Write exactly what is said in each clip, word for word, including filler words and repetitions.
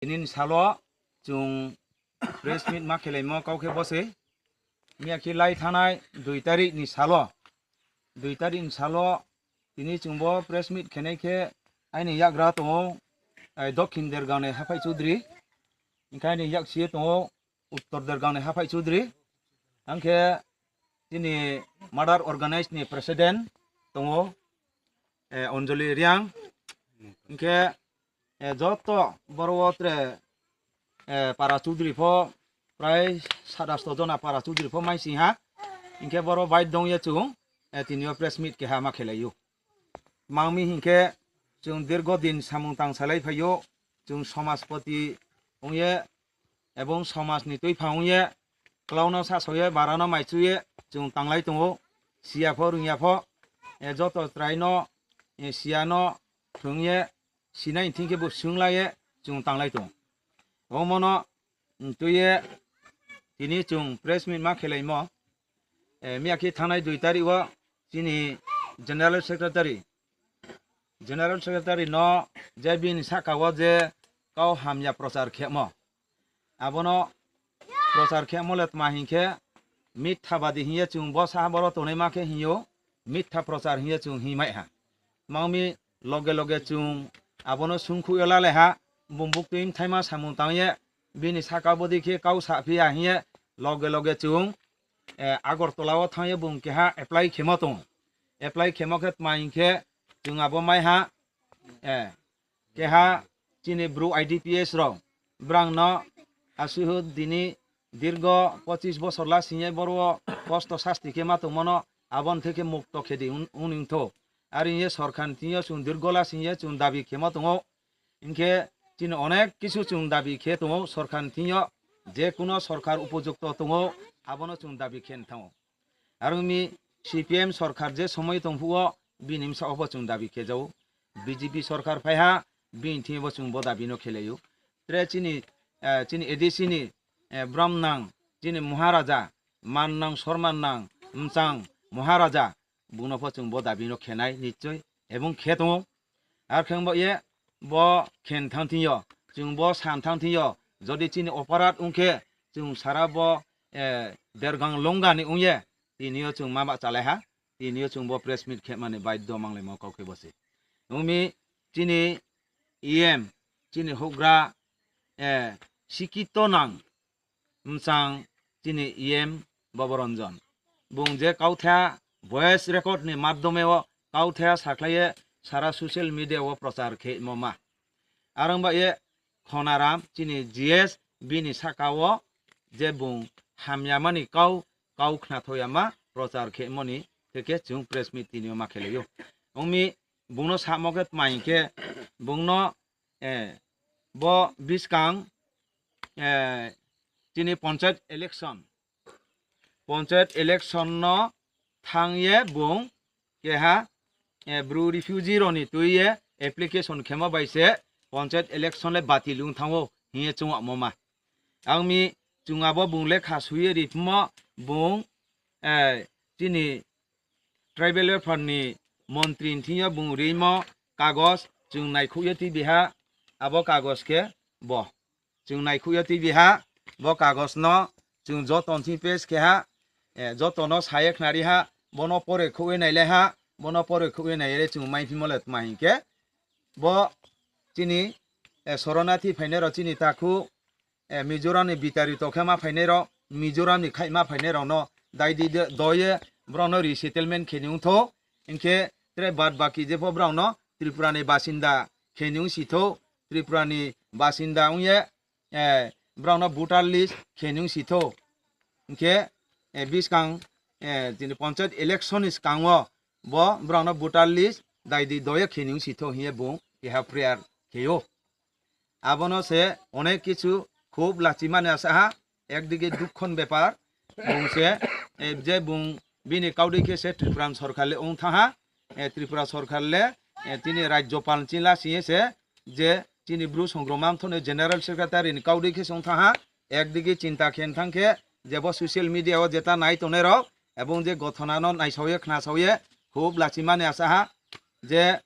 Tini ni salo chwng press meet ma khelaimo kau khe bose. Miya khe lai thanai dui tarik ni salo, dui tarik ni salo tini chwng bo press meet khenai khe aini yagra tongo, eh, Dokhin Dergang ni Haphai Chudri, hingkhe aini yak siye tongo Uttor Dergang ni Haphai Chudri, hingkhe tini mother organize ni president tongo, eh, Anjali Riang, hingkhe eh, joto boro o tre, eh, para chudri pho prai sat asto jona para chudri pho mai sing ha. Hingkhe boro bai dong ye chwng, eh, tini o press meet keha ma khelaio. Mangmi hingkhe chwng dirgo din samung tang salai phaio, chwng somaspoti wng ye ebong somaj ni twi pha wng ye, klauno sa so ye, barano mai chu ye chwng tanglai tongo. Siya pho rwngya pho, eh, joto chwrai no, eh, siya no thwng ye, sinai thing khe bo swng lai ye chwng tanglai tongo. Omo no, mm, twi ye tini chwng press meet ma khelaimo. Eh, miya khe thanai dui tarik o chini General Secretary, General Secretary no je bini saka o je kau hamya prochar khemo, abono prochar khemo le tma hinkhe mitha badi hiye chwng bo saha boro tonwi ma khe hiyo, mitha prochar hiye chwng hi mai ha. Mangmi loge loge chwng abono sungkhu yo lale ha, bumbuk twi thaima samung tang ye bini saka bodi khe kau sa phiya hiye loge loge chwng, eh, Agartala o thang ye bung keha apply khemo tongo. Apply khemo khe tma hinkhe chwng abo mai ha, eh, keha chini bru I D P S rok brang no aswk dini dirgo pochis bosor la sing ye boro kosto sasti khe ma tong mano, aboni theke mukto khe di un-, uni wngtho. Ari ye sorkar ni thing yo chwng dirgo la sing ye chwng dabi khe ma tongo. Hinkhe chini onek kisu chwng dabi khe tongo sorkar ni thing yo, je kuno sorkar upojukto tongo, abono chwng dabi khe thango. Aro mi C P M sorkar je somoi tong phuo bini bwsa obo chwng dabi khe jao. B J P sorkar phai ha bini thing bo chwng bo dabi no khelaio. Tre chini, eh, chini A D C ni, eh, brom nang, chini Maharaja, man nang, sorman nang, mchang Maharaja, bungno pho chwng bo dabi no khenai nichoi ebong khe tongo. Ar khe wngbo ye bo khen thang thing yo, chwng bo san thang thing yo, jodi chini operate wng khe chwng sara bo, eh, Dergang Longa ni wng ye tini yo chwng ma ba chalai ha, tini yo chwng bo press meet khe mani baidhyo manglai mo kau khe bo se. Wng mi chini E M, chini houhgra, eh, sikito nang, mchang chini E M Boboranjan. Bung je kautha voice record ni madhyome o kautha sakhlaiye sara social media o prochar khe mo ma. Arang ba ye Khonaram chini G S bini saka o je bung hamya mani kau, kau khna thoya ma prochar khe moni theke chwng press meet tini o ma khelaio. Wng mi bungno samo khe tma hinkhe bungno, eh, bo biskang, eh, chini panchayat election, panchayat election no thang ye bung keha, eh, bru refugee roni twi ye application khema bai se panchayat election le batil wng thango hiye chwng mo ma. Ang mi chwng abo bung lekha suye ripmo bung, eh, chini tribal welfare ni montri ni thing yo bung rimo kagos chwng naikhuk ye twi biha, abo kagos khe bo. Chwng naikhuk ye twi biha, bo kagos no chwng joto ni thing pass khe ha, eh, joto no saye khnari ha, bono pore khuk ye nailai ha, bono pore khuk ye nailai chwng mai phimo le tma hinkhe bo chini, eh, Soronati phainai rok chini takhuk, eh, Mizoram ni bitari tokhe ma phainai rok, Mizoram ni khai ma phainai rok no dai di de-, doye borok no resettlement khe ni wngtho, hinkhe tre bad baki jepho borok no Tripura ni basinda khe ni wng si tho, Tripura ni basinda wng ye, eh, borok no voter list khe ni wng si tho, hinkhe, eh, biskang, eh, chini panchayat election ni swkang o bo borok no voter list dai di doye khe ni wng si tho hiye bung keha prayer khe o. Abono se onek kichu khub lachimani asa ha, ekdige dukhon bepar, bung se, eh, je bung bini kaudui khe se Tripura sorkar le ong tha ha, eh, Tripura sorkar le, eh, tini Rajyopal chini la sing ye se je chini Bru Songroma Mthono General Secretary ni kaudui khe se ong tha ha, ekdige chinta khe thang khe je bo social media o jeta nai tongnai rok ebong je gothona no naisao ye khnasao ye khub lachimani asa ha je,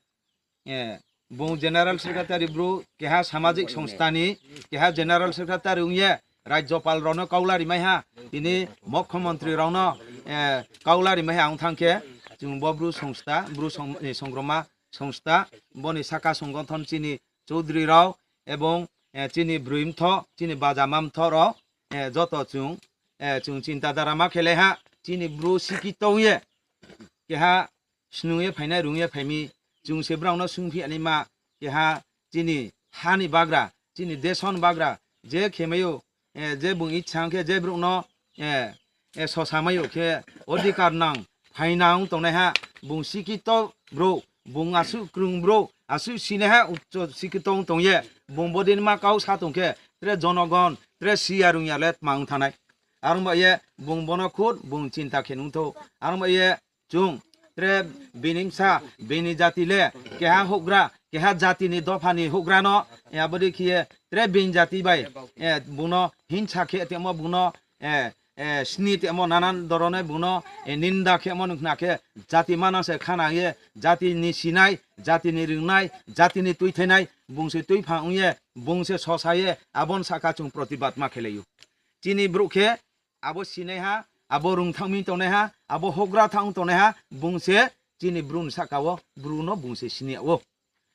eh, bung general secretary bru keha samajik songstha ni keha general secretary wngye rajyopal rokno kaula rimai ha, tini mukhyamantri rokno, eh, kaula rimai ha wng thang khe, chwng bo bru songstha, bru song-, eh, songroma songstha, boni saka songothon chini chudri rok ebong, eh, chini brwi mtho, chini bajama mtho rok, eh, joto chwng, eh, chwng chinta dara ma khelai ha, chini bru sikito wngye keha snungye phainai rungye phaimi, chwng se brao no swngphi ani ma keha chini hani bagra, chini deson bagra, je khemayo, eh, je bung ichha khe je bruk no, eh, eh, sosa mayo khe odhikar nang phaina wng tongnai ha, bung sikito bro, bung asu krung bro, asu sinai ha ucho sikito wng tongye, bung bodin ma kau sa tong khe, tre jonogon, tre siya rungya le tma wng thanai. Arong ba ye bung bono khud bung chinta khe nung tho. Arong ba ye chwng tre bini bsa, bini jati le keha houhgra, keha jati ni dopha ni houhgra no, eh, abodi khiye tre bini jati bai, eh, buno hinsa khe temo buno, eh, eh, sni temo nanan dorone buno, eh, ninda khe mo nukna khe jati mana se khana ye jati ni sinai, jati ni ringnai, jati ni twi thainai, bung se twi pha wng ye, bung se sosa ye, abon saka chwng protibad ma khelai o. Chini bru khe abo sinai ha, abo rung thangmi tongnai ha, abo houhgra thang tongnai ha, bung se chini bru ni saka o, bru no bung se sini o.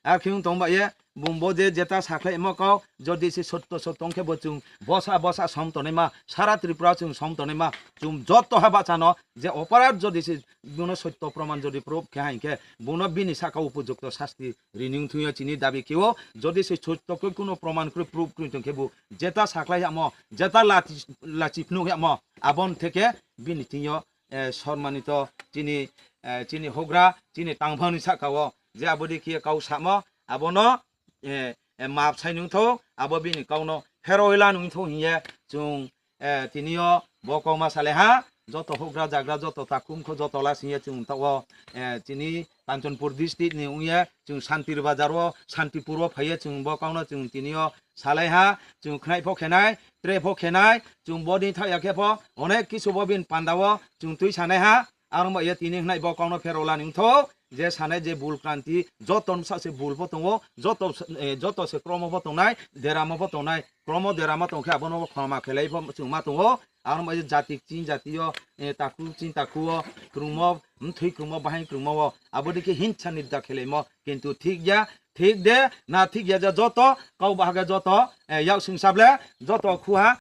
Ar khe wng tong ba ye, bung bo je jeta sakhlai mo kau, jodi se sotto sotto wng khe bo chwng bosa bosa som tongnai ma, sara Tripura chwng som tongnai ma, chwng jotto ha bacha no, je oporad jodi se bono sotto proman jodi proof khe ha hing khe, bono bini saka upojukto sasti rini wng thung yo chini dabi khe o, jodi se sotto khe kuno proman kwrwi proof kwrwi tong khe bo, jeta sakhlai yamo, jeta lachi, lachi phunuk yamo, abon theke bini thing yo, eh, sormanito chini, eh, chini houhgra, chini tangphang ni saka o, je abodi khiye kau samo, abono, eh, eh, map sai nung tho, abo bini kau no phero ila nung tho hiye, chwng, eh, tini o bo kau ma sale ha, joto houhgra jagra, joto takhum kho, joto la sing ye chwng ta o, eh, chini Kanchanpur district ni wng ye, chwng Santir Bazar o, Santipur o phai ye chwng bo kau no chwng tini o salai ha, chwng khnai pho khenai, tre pho khenai, chwng bodi thai ya khe pho, onek kisu bo bini panda o chwng twi sanai ha, arong ba ye tini hnai bo kau no phero la nung tho, je sanai je bul kranti, joto bsa se bul pho tongo, joto, eh, joto se kromo pho tongnai, deramo pho tongnai, kromo derama tong khe abono bo khoma khelai pho chwng ma tongo, arong ba ye jati chini jati o, eh, takhuk chini takhuk o, krungmo, mthwi krungmo, bahai krungmo o, abodi khe hinsa nirda khelaimo, kintu thik ya, thik de, na thik ya ja joto, kau bahaga joto, eh, yak sing sable, joto khuha,